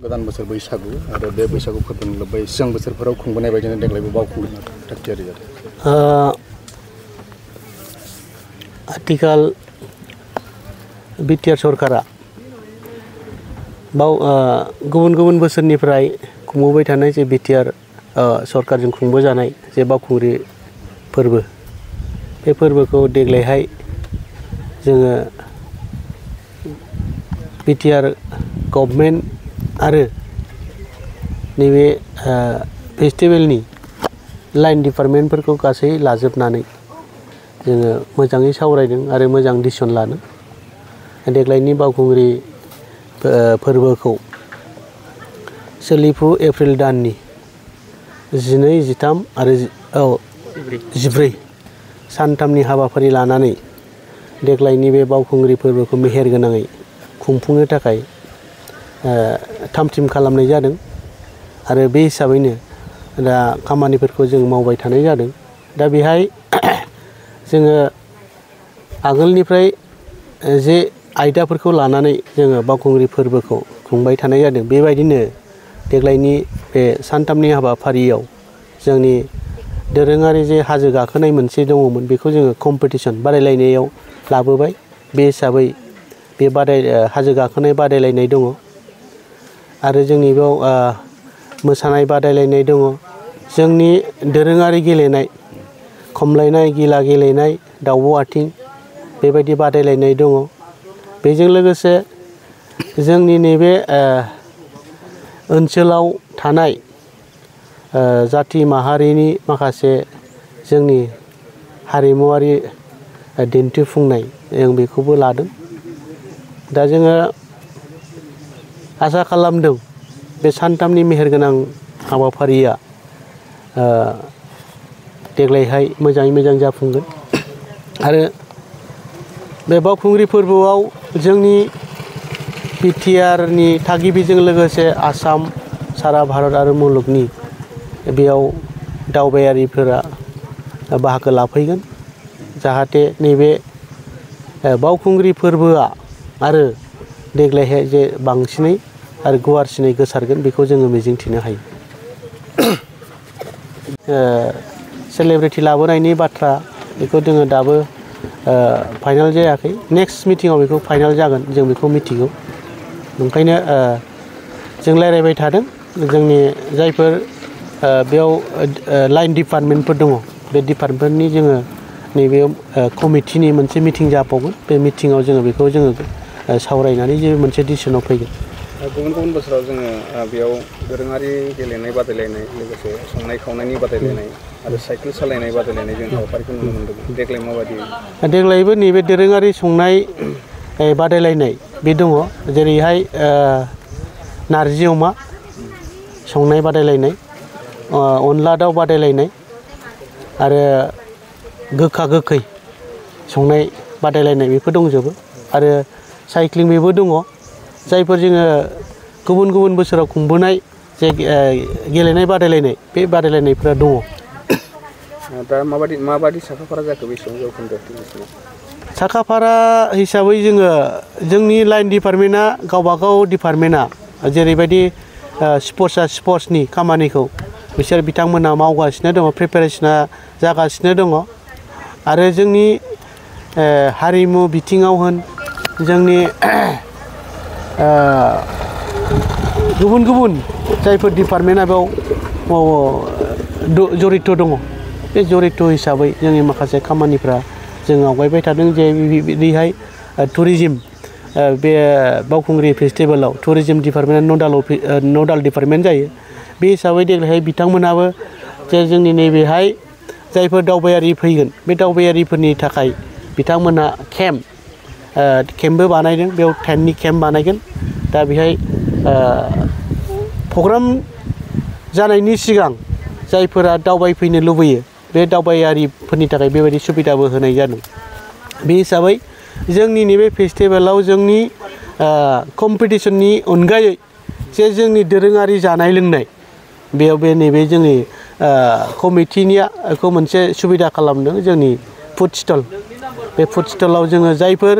गोदान बोसोर बैसागु आरो बे बैसागु फोरबोनि लोब्बायै सिगां बोसोरफोराव खुंबोनाय बायदिनो देग्लायबो बावखुंग्रि थाग-थियारि जादों। आथिखाल बिटिआर सरकारा गुबुन गुबुन बोसोरनिफ्राय खुंबोबाय थानाय जे बिटिआर सरकारजों खुंबोजानाय जे बावखुंग्रि फोरबो बे फोरबोखौ देग्लायहाय जोङो बिटिआर गभर्नमेन्ट आरो नैबे फेस्टिभेलनि लाइन डिपार्टमेन्टफोरखौ गासै लाजोबनानै जोङो मोजाङै सावरायदों आरो मोजां डिसिसन लादों। देग्लायनि बावखुंग्रि फोरबोखौ सोलिफु एप्रिल दाननि 12, 13 आरो 14 सानथामनि हाबाफारि लानानै देग्लायनि बे बावखुंग्रि फोरबोखौ मेहेरगोनाङै खुंफुंनो थाखाय थाम-थिम खालामनाय जादों आरो बे हिसाबैनो दा खामानिफोरखौ जों मावबाय थानाय जादों। दा बेहाय जोङो आगोलनिफ्राय जे आयदाफोरखौ लानानै जोङो बावखुंग्रि फोरबोखौ खुंबाय थानाय जादों बेबायदिनो देग्लायनि बे सानथामनि हाबाफारियाव जोंनि दोरोङारि जे हाजो गाखोनाय मोनसे दङमोन बेखौ जोङो कम्पिटिसन बादायलायनायाव लाबोबाय। बे हिसाबै बे हाजो गाखोनाय बादायलायनाय दङ आरो जोंनि बेयाव मोसानाय बादायलायनाय दङ। जोंनि दोरोङारि गेलेनाय खमलायनाय, गिला गेलेनाय, दाउब' आथिं बेबायदि बादायलायनाय दङ। बेजों लोगोसे जोंनि नैबे ओनसोलाव थानाय जाथि माहारिनि माखासे जोंनि हारिमुवारि दिन्थिफुंनाय जों बेखौबो लादों। दा जोङो आसा खालामदों बे सानथामनि मेहेरगोनां हाबाफारिया देग्लायहाय मोजाङै मोजां जाफुंगोन आरो बे बावखुंग्रि फोरबोआव जोंनि बिटिआरनि थागिबिजों लोगोसे आसाम, सारा भारत आरो मुलुगनि बेयाव दावबायारिफोरा बाहागो लाफैगोन जाहाथे नैबे बावखुंग्रि फोरबोआ आरो देग्लायहाय जे बांसिनै आरो गुवारसिनै गोसारगोन बेखौ जोङो मिजिंथिनो हायो। सेलेब्रिटि लाबोनायनि बाथ्रा बेखौ जोङो दाबो फाइनाल जायाखै। नेक्स्ट मिटिङाव बेखौ फाइनाल जागोन जों बेखौ मिथिगौ। ओंखायनो जों रायज्लायबाय थादों जोंनि जायफोर बेयाव लाइन डिपार्टमेन्टफोर दङ बे डिपार्टमेन्टनि जोङो नैबे कमिटिनि मोनसे मिटिं जाबावगोन। बे मिटिङाव जोङो बेखौ सावरायनानै जे मोनसे डिसिसनाव फैगोन। गुबुन गुबुन बोसोराव जोङो बेयाव दोरोङारि गेलेनाय बादायलायनाय लोगोसे संनाय खावनायनि बादायलायनाय आरो साइकेल सालायनाय बादायलायनाय जों हाबाफारिखौ नुनो मोन्दों। देग्लाय माबायदि? देग्लायबो नैबे दोरोङारि संनाय बादायलायनाय बे दङ। जेरैहाय नारजि अमा संनाय बादायलायनाय, अनला दाउ बादायलायनाय आरो गोखा गोखै संनाय बादायलायनाय बेफोर दंजोबो आरो साइक्लिं बेबो दङ। जायफोर जोङो गुबुन गुबुन बोसोराव खुंबोनाय जे गेलेनाय बादायलायनाय बे बादायलायनायफोरा दङ। दा माबायदि साखाफारा जाखो बेसेबां जौखोन्दो? साखाफारा हिसाबै जोंनि लाइन डिपार्टमेन्टआ गावबागाव डिपार्टमेन्टआ जेरैबायदि स्पर्ट्सनि खामानिखौ बिथांमोना मावगासिनो दङ, प्रिपेरेसना जागासिनो दङ आरो जोंनि हारिमु बिथिङाव होन जोंनि गुबुन गुबुन जायफोर डिपार्टमेन्टआ बेयाव जरित दङ बे जरित हिसाबै जोंनि माखासे खामानिफ्रा जों आवगायबाय थादों। जे बिदिहाय टुरिजिम बे बावखुंग्रि फेस्टिभेलाव टुरिजिम डिपार्टमेन्टआ नडाल डिपार्टमेन्ट जायो। बे हिसाबै देग्लायहाय बिथांमोनाबो जे जोंनि नैबेहाय जायफोर दावबायारि फैगोन बे दावबायारिफोरनि थाखाय बिथांमोना केम्पबो बानायदों। बेयाव टेन्टनि केम्प बानायगोन। दा बेहाय प्रग्राम जानायनि सिगां जायफोरा दावबायफैनो लुबैयो बे दावबायारिफोरनि थाखाय बेबायदि सुबिदाबो होनाय जादों। बे हिसाबै जोंनि नैबे फेस्टिभेलाव जोंनि कम्पिटिसननि अनगायै जे जोंनि दोरोङारि जानाय लोंनाय बेयाव नैबे जोंनि कमिटिनिया बेखौ मोनसे सुबिदा खालामदों। जोंनि फुड स्टल बे फुड स्टलाव जोङो जायफोर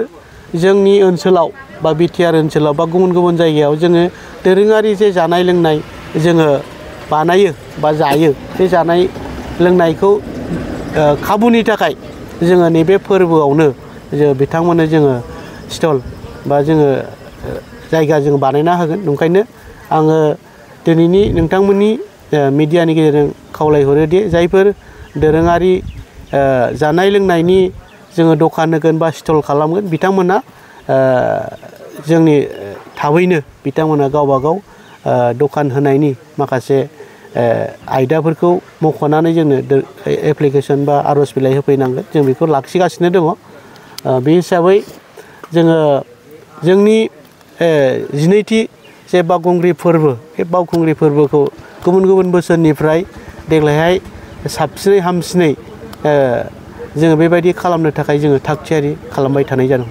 जोंनि ओनसोलाव बा बिटिआर ओनसोलाव बा गुबुन गुबुन जायगायाव जोङो दोरोङारि जे जानाय लोंनाय जोङो बानायो बा जायो बे जानाय लोंनायखौ खाबुनि थाखाय जोङो नैबे फोरबोआवनो जों बिथांमोननो जोङो स्टल बा जोङो जायगा जों बानायना होगोन। ओंखायनो आङो दिनैनि नोंथांमोननि मिडियानि गेजेरजों खावलायहरो दि जायफोर दोरोङारि जानाय लोंनायनि जोङो दखान होगोन बा स्टल खालामगोन बिथांमोना जोंनि थाबैनो बिथांमोना गावबा गाव दखान होनायनि माखासे आयदाफोरखौ मख'नानै जोंनो एप्लिकेसन बा आर'ज बिलाइ होफैनांगोन। जों बेखौ लाखिगासिनो दङ। बे हिसाबै जोङो जोंनि 12थि जे बावखुंग्रि फोरबो बे बावखुंग्रि फोरबोखौ गुबुन गुबुन बोसोरनिफ्राय देग्लायहाय साबसिनै हामसिनै जोङो बेबायदि खालामनो थाखाय जोङो थाग थियारि खालामबाय थानाय जादों।